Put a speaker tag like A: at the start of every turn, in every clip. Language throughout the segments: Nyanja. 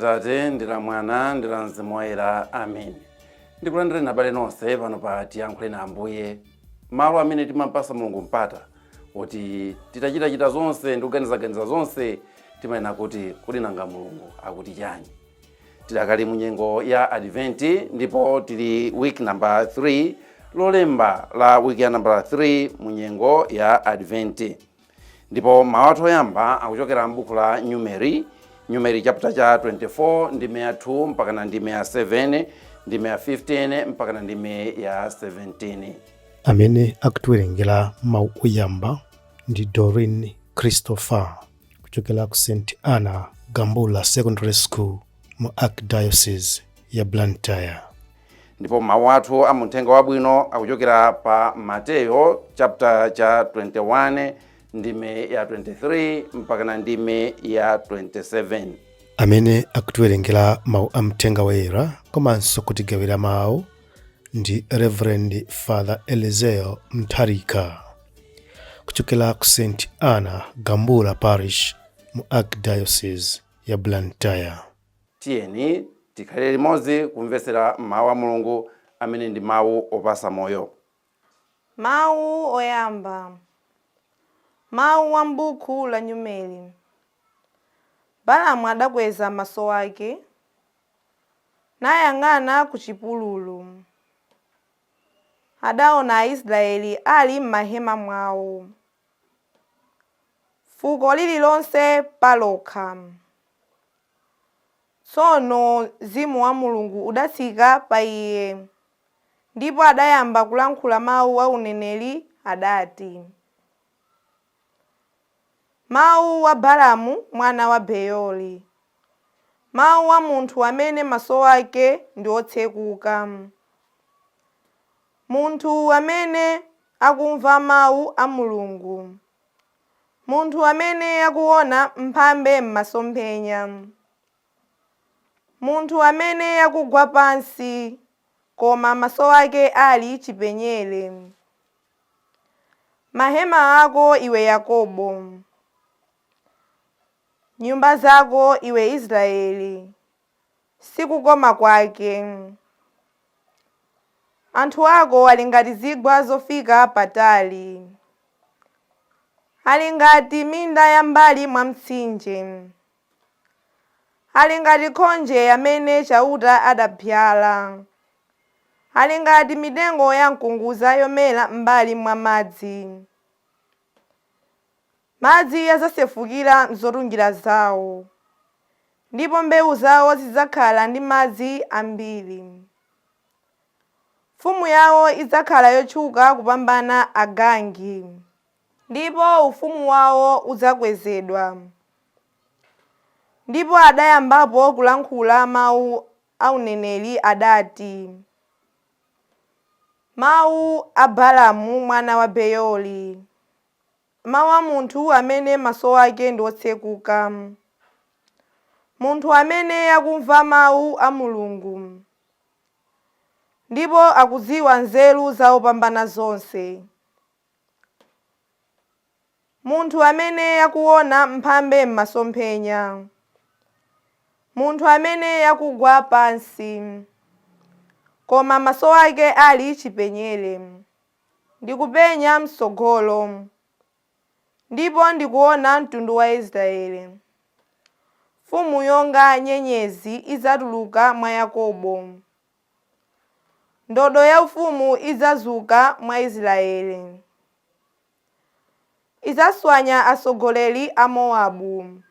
A: Atate, ndi la Mwana, ndi la Mzimu Woyera. Amen. Ndikulandireni abale nonse pano pa Tiyankhule na Ambuye, malo amene timampasa Mulungu mpata kuti titachitachita zonse ndi kuganizaganiza zonse, timanena kuti kodi nanga Mulungu akuti chani? Tidakali mu nyengo ya Adventi ndipo tili week number 3, Lolemba la week ya number 3 mu nyengo ya Adventi. Ndipo mawu athu oyamba akuchokera m'buku la Numeri, Numeri chapter cha 24, ndime ya 2 mpakana ndime ya 7, ndime ya 15 mpakana ndime ya 17.
B: Amene akutiwerengera mawu oyamba ndi Doreen Christopher kuchokera ku St Anna Gambula Secondary School mu Archdiocese ya Blantyre.
A: Ndipo mawu athu a muthenga wabwino akuchokera pa Mateyo chapter cha 21, ndime ya 23 mpakana ndime ya 27.
B: Amene akutiwerengera mawu a mthenga woyera komanso kutigawira mawu ndi Reverend Father Elizeo Mtharika kuchokera ku St Anna Gambula Parish mu Archdiocese ya Blantyre.
A: Tiyeni tikhale limodzi kumvetsera mawu a Mulungu amene ndi mawu opasa moyo.
C: Mawu oyamba. Mawu a m'buku la Numeri. Balamu adakweza maso ake, nayang'ana ku chipululu. Adaona Aisraeli ali m'mahema mwawo, fuko lililonse palokha. Tsono Mzimu wa Mulungu udatsika pa iye, ndipo adayamba kulankhula mawu a uneneri. Adati: Mawu a Balamu mwana wa Beyori, mawu a munthu amene maso ake ndi otsekuka, munthu amene akumva mawu a Mulungu, munthu amene akuona mphambe m'masomphenya, munthu amene akugwa pansi koma maso ake ali chipenyere. Mahema ako, iwe Yakobo, nyumba zako, iwe Israeli, sikukoma kwake! Anthu ako ali ngati zigwa zofika patali, ali ngati minda ya m'mbali mwa mtsinje, ali ngati khonje amene Chauta adabzala, ali ngati mitengo ya mkungudza yomera m'mbali mwa madzi. Madzi adzasefukira m'zotungira zawo, ndipo mbewu zawo zidzakhala ndi madzi ambiri. Mfumu yawo idzakhala yotchuka kupambana Agagi, ndipo ufumu wawo udzakwezedwa. Ndipo adayambapo kulankhula mawu a uneneri. Adati: Mawu a Balamu mwana wa Beyori, mawu a munthu amene maso ake ndi otsekuka, munthu amene akumva mawu a Mulungu ndipo akudziwa nzeru za Wopambana zonse, munthu amene akuona mphambe m'masomphenya, munthu amene akugwa pansi koma maso ake ali chipenyere. Ndikupenya mtsogolo ndipo ndikuona mtundu wa Israeli. Mfumu yonga nyenyezi idzatuluka mwa Yakobo, ndodo yaufumu idzazuka mwa Israeli, idzaswanya atsogoleri a Mowabu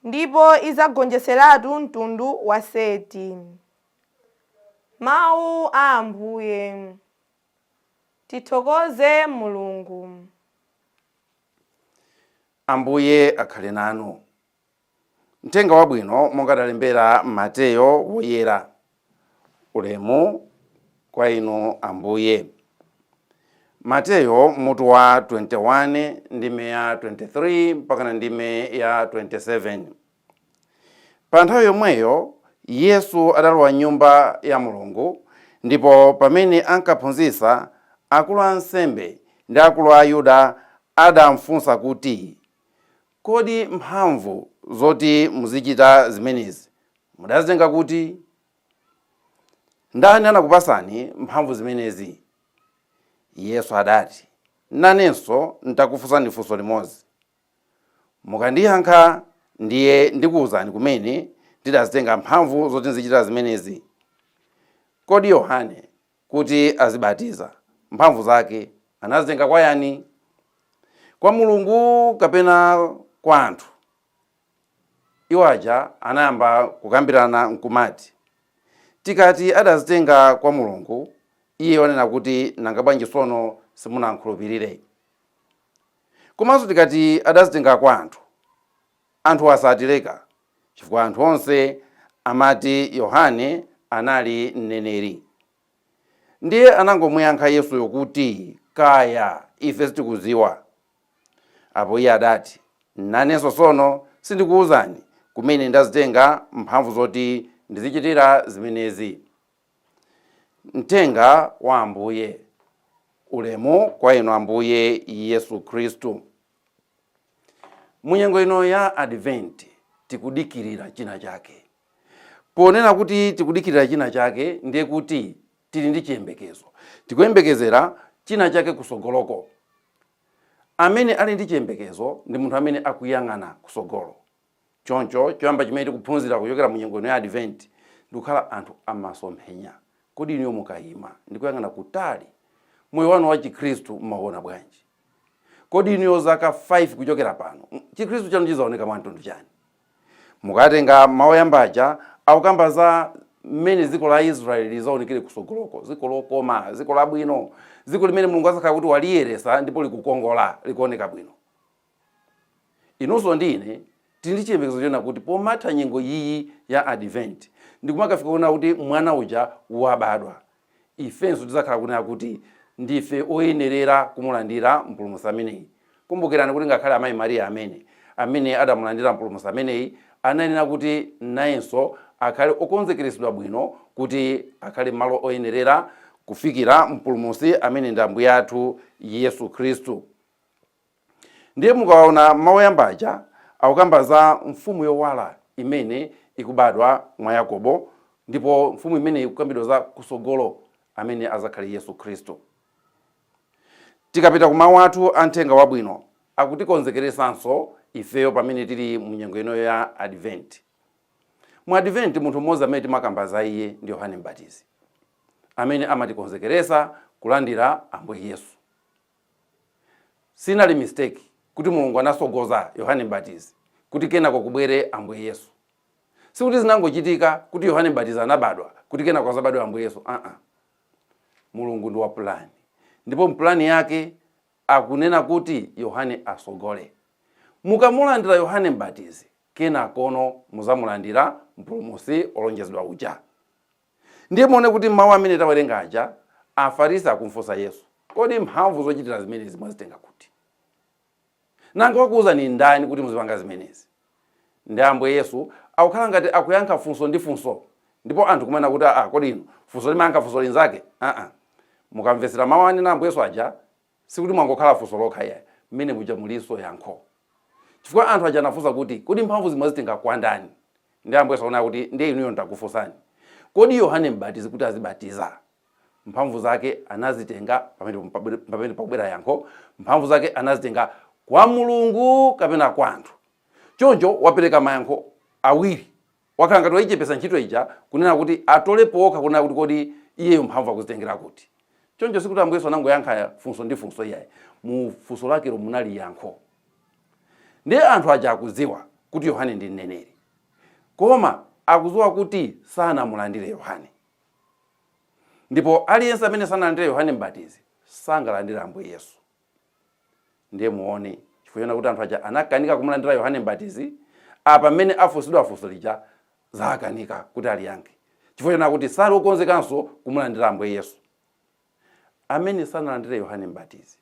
C: ndipo idzagonjetseratu mtundu wa Seti. Mawu a Ambuye. Tithokoze Mulungu.
A: Ambuye akhale nanu. Mthenga wabwino monga adalembera Mateyo Woyera. Ulemu kwa inu, Ambuye. Mateyo mutu wa 21, ndime ya 23 mpakana ndime ya 27. Pa nthawi yomweyo Yesu adalowa nyumba ya Mulungu, ndipo pamene ankaphunzitsa, akulu a ansembe ndi akulu a Ayuda adamfunsa kuti, "Kodi mphamvu zoti muzichita zimenezi mudazitenga kuti? Ndani anakupasani mphamvu zimenezi? Yesu adati, Nanenso ntakufunsani funso limodzi. Mukandiyankha ndiye ndikuwuzani kumene ndidazitenga mphamvu zoti nzichita zimenezi. Kodi Yohane kuti azibatiza, mphamvu zake anazitenga kwa yani? Kwa Mulungu kapena kwa anthu? Iwo aja anayamba kukambirana nkumati, Tikati adazitenga kwa Mulungu, iye anena kuti nanga bwanji tsono simunamkhulupirire? Komanso tikati adazitenga kwa anthu, anthu asatileka, chifukwa anthu onse amati Yohane anali mneneri. Ndiye anangomuyankha Yesuyo kuti, Kaya, ife sitikudziwa. Apo iye adati, Nanenso tsono sindikuwuzani kumene ndazitenga mphamvu zoti ndizichitira zimenezi. Mthenga wa Ambuye. Ulemu kwa inu Ambuye Yesu Khristu. Munyengo ino ya Advent tikudikirira china chake. Ponena kuti tikudikirira china chake, ndiye kuti tili ndi chiyembekezo. Tikuyembekezera china chake kusogoloko. Amene ali ndi chiyembekezo ndi munthu amene akuyang'ana kusogolo. Choncho, choyamba chimene tikuphunzira kuchokera mu nyengo ino ya Advent ndi kukhala anthu amasomphenya. Kodi inuyo mukayima ndi kuyang'ana kutali, moyo wanu wa Chikhristu mumauona bwanji? Kodi inuyo zaka 5 kuchokera pano, Chikhristu chanu chizaoneka mwa mtundu chani? Mukatenga mawu oyamba aja akukamba za mmene dziko la Israeli lizaonekere kusogoloko, dziko lokoma, dziko labwino, dziko limene Mulungu azakhala kuti waliyeresa ndipo likukongola, likuoneka bwino. Inunso ndi ine tili ndi chiyembekezo chonena kuti pomatha nyengo iyi ya Advent ndikumakafika kunena kuti mwana uja wabadwa, ifenso tidzakhala kunena kuti ndife oyenerera kumulandira Mpulumutsi ameneyi. Kumbukirani kuti ngakhale amayi Mariya amene adamulandira Mpulumutsi ameneyi anayenera kuti nayenso akhale okonzekeretsedwa bwino kuti akhale malo oyenerera kufikira Mpulumutsi amene ndi Ambuye athu Yesu Khristu. Ndiye mukaona mawu oyamba aja akukamba za mfumu yowala imene ikubadwa mwa Yakobo, ndipo mfumu imeneyi ikukambidwa za kusogolo amene azakhale Yesu Khristu. Tikapita ku mawu athu a mthenga wabwino akutikonzekeresanso ifeyo pamene tili mu nyengo inoyo ya Advent. Mu Advent munthu mmodzi amene timakamba za iye ndi Yohane Mbatizi amene amatikonzekeresa kulandira Ambuye Yesu. Sinali mistake kuti Mulungu anasogoza Yohane Mbatizi kuti kenako kubwere Ambuye Yesu. Sikuti zinangochitika kuti Yohane Mbatizi anabadwa kuti kenako azabadwe Ambuye Yesu. Uh-uh. Mulungu ndi wa plan. Ndipo mpulani yake akunena kuti Yohane asogole. Mukamulandira Yohane Mbatizi, kenakono muzamulandira Mpulumutsi olonjezedwa uja. Ndiye muone kuti mawu amene tawerenga aja, Afarisi akumfunsa Yesu, kodi mphamvu zochitira zimenezi mwazitenga kuti? Nanga wakuwuzani ndani kuti muzipanga zimenezi? Ndi Ambuye Yesu akukhala ngati akuyankha funso ndi funso, ndipo anthu kumanena kuti aa, kodi inu funso limayankha funso linzake? Aa, mukamvetsera mawu anena Ambuye Yesu aja, sikuti mwangokhala funso lokha iyayi, mmene muja mulinso yankho. Chifukwa anthu aja anafunsa kuti, kodi mphamvuzi mwazitenga kwa ndani? Ndi Ambuye Yesu akunena kuti, ndiye inuyo ndakufunsani, kodi Yohane Mbatizi kuti azibatiza, mphamvu zake anazitenga, pamene pakubwera yankho, mphamvu zake anazitenga kwa Mulungu kapena kwa anthu? Choncho wapereka mayankho awiri. Wakhala ngati wayichepesa ntchito ija kunena kuti atole pokha kunena kuti kodi iyeyo mphamvu akuzitengera kuti. Choncho sikuti Ambuye Yesu anangoyankha funso ndi funso iyayi. Mu funso lakelo munali yankho. Ndiye anthu aja akudziwa kuti Yohane ndi mneneri. Koma akudziwa kuti sanamulandire Yohane. Ndipo aliyense amene sanalandire Yohane Mbatizi sangalandire Ambuye Yesu. Ndiye muone, chifukwa chonena kuti anthu aja anakanika kumulandira Yohane Mbatizi, apa mmene afunsidwa funso lija zakanika kuti aliyankhe. Chifukwa chonena kuti sali okonzekanso kumulandira Ambuye Yesu. Amene sanalandire Yohane Mbatizi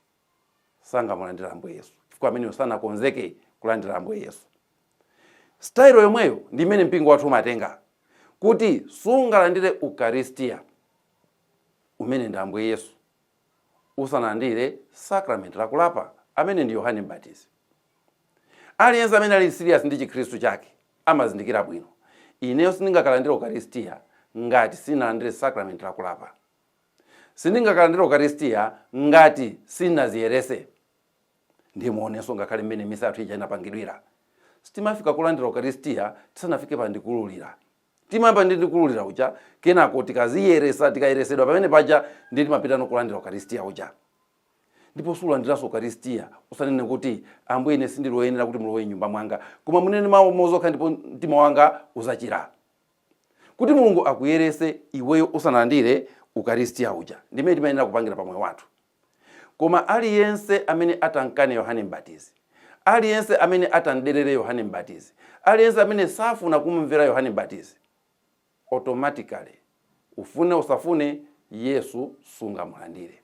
A: sangamulandire Ambuye Yesu, chifukwa ameneyo sanakonzeke kulandira Ambuye Yesu. Style yomweyo ndi imene mpingo wathu umatenga, kuti sungalandire Ukaristiya umene ndi Ambuye Yesu usanalandire sacrament la kulapa amene ndi Yohane Mbatizi. Aliyense amene ali serious ndi Chikhristu chake amazindikira bwino: ineyo sindingakalandire Ukaristiya ngati sinalandire sakramenti lakulapa, sindingakalandire Ukaristiya ngati sinaziyerese. Ndimuonenso ngakhale mmene misa yathu ija inapangidwira, sitimafika kulandira Ukaristiya tisanafike pa ndikululira. Timayamba ndi ndikululira uja, kenako tikaziyeresa, tikayeresedwa pamene paja, ndi timapita nokulandira Ukaristiya uja. Ndipo sulandiranso Ukaristiya usanene kuti, "Ambuye, ine sindili woyenera kuti mulowe nyumba mwanga, koma munene mawu mozokha ndipo mtima wanga uzachira," kuti Mulungu akuyerese iweyo usanalandire Ukaristiya uja. Ndimene timayenera kupangira pamoyo wathu. Koma aliyense amene atankane Yohane Mbatizi, aliyense amene atamderere Yohane Mbatizi, aliyense amene safuna kumumvera Yohane Mbatizi, automatically, ufune usafune, Yesu sungamulandire.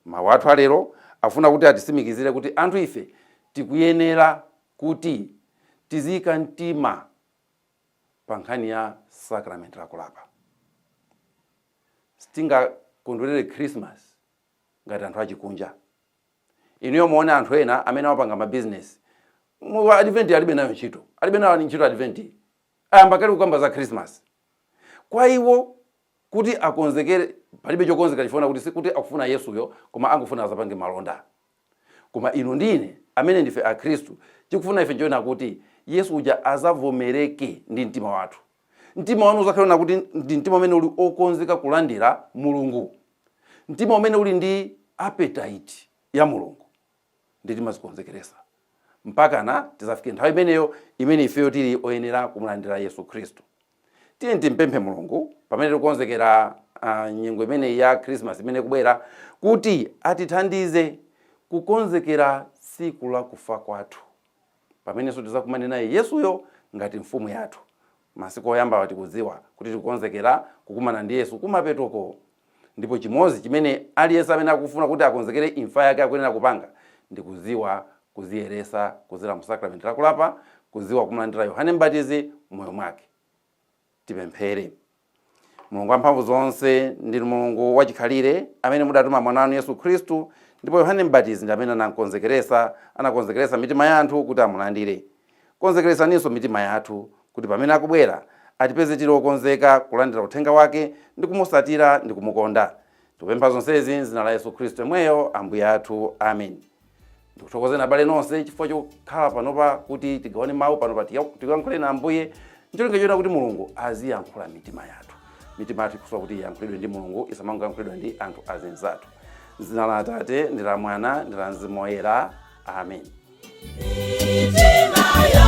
A: Mawu athu alero afuna kuti atisimikizire kuti anthu ife tikuyenera kuti tiziyika mtima pa nkhani ya sakramenti lakulapa. Sitingakondwerere Christmas ngati anthu achikunja. Inuyo muone anthu ena amene amapanga mabizinesi mu Advent, alibe nayo ntchito, alibe nayo ntchito Advent, ayamba kale kukamba za Christmas. Kwa iwo kuti akonzekere, palibe chokonzeka, chifuna kuti sikuti akufuna Yesuyo, koma angofuna azapange malonda. Koma inu ndine amene ndife Akhristu, chikufuna ife nchoona kuti Yesu uja azavomereke ndi mtima wathu. Mtima wanu uzakhala kuti ndi mtima umene uli okonzeka kulandira Mulungu, mtima umene uli ndi appetite ya Mulungu. Ndi timazikonzekeresa mpakana tizafike nthawi imeneyo imene ifeyo tili oyenera kumulandira Yesu Khristu. Tiye timpemphe Mulungu pamene tikukonzekera nyengo imeneyi ya Christmas imene ikubwera, kuti atithandize kukonzekera tsiku la kufa kwathu, pamenenso tizakumane naye Yesuyo ngati mfumu yathu. Masiku oyamba tikudziwa kuti tikukonzekera kukumana ndi Yesu kumapetoko, ndipo chimodzi chimene aliyense amene akufuna kuti akonzekere imfa yake akuyenera kupanga ndi kudziwa kuziyeresa kudzera mu sakramenti lakulapa, kudziwa kumulandira Yohane Mbatizi m'moyo mwake. Tipemphere. Mulungu wamphamvu zonse, ndinu Mulungu wachikhalire amene mudatuma mwana wanu Yesu Khristu, ndipo Yohane Mbatizi ndi amene anakonzekeresa anakonzekeresa mitima ya anthu kuti amulandire. Konzekeresaninso mitima yathu kuti pamene akubwera atipeze tili okonzeka kulandira uthenga wake ndi kumusatira ndi kumukonda. Tikupempha zonsezi m'dzina la Yesu Khristu yemweyo Ambuye athu. Amen. Ndikuthokozeni abale nonse chifukwa chokhala panopa kuti tigawane mawu panopa, tikuyankhule na Ambuye, ncholinga choona kuti Mulungu aziyankhula mitima yathu. Mitima yathu ikusowa kuti iyankhulidwe ndi Mulungu, isamangoyankhulidwa ndi anthu azinzathu. M'dzina la Atate ndi la Mwana ndi la Mzimu Woyera. Amen.
D: Mitima.